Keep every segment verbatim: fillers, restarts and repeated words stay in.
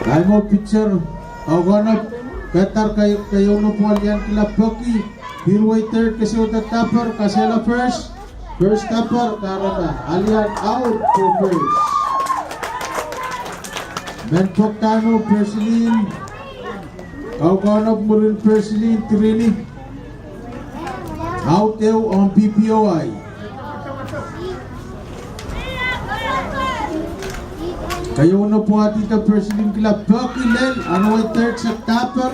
Taimo pitcher, kau konop, ketar kai, kayauna po alian kila Poki, pirwai third, kese wata tapper, kasela first, first tapper, karana, alian out for first. Men pok taimo Persilin, kau konop murin Persilin, Tirini. Out eu on P P O I. Kayauna po atita Persilin kila Poki lel, anwai third sek tapper,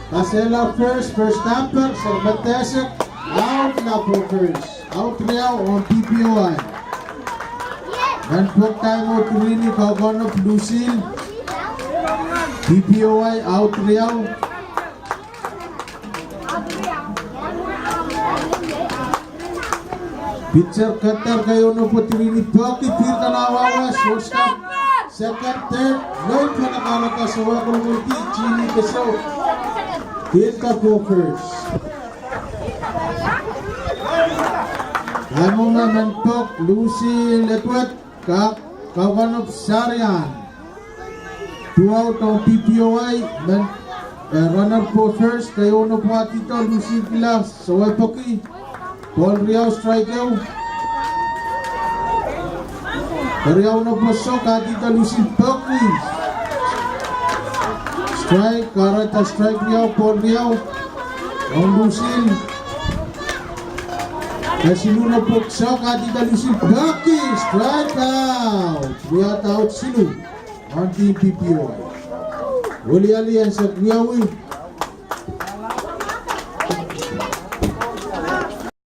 kasela first, first tapper, sek matesek, out la po first. Out riau on P P O I. Men pok taimo Tirini, kau konop Lucille. P P O I out riau. Pitcher ketar kayauna po Tirini Poki, pir kana wawa, shortstop, second, third, loi pana karata sawa kulmulti, chini keso. Tilta po first. Taimo me men pok, Lucy Letwet, ka, kau konop Sarian. Two out on P P O I, men, eh, runner po first, kayauna po atita Lucy kila Sawai Poki. Ball riau, strike eu. Kariauna po sok atita Lucy Poki. Strike, kareta strike riau, ball riau. On Lucy. Kasilu na po sok atita Lucy Poki, strike out. Riau out silu. On Team P P O I. Oli ali en sa riau i.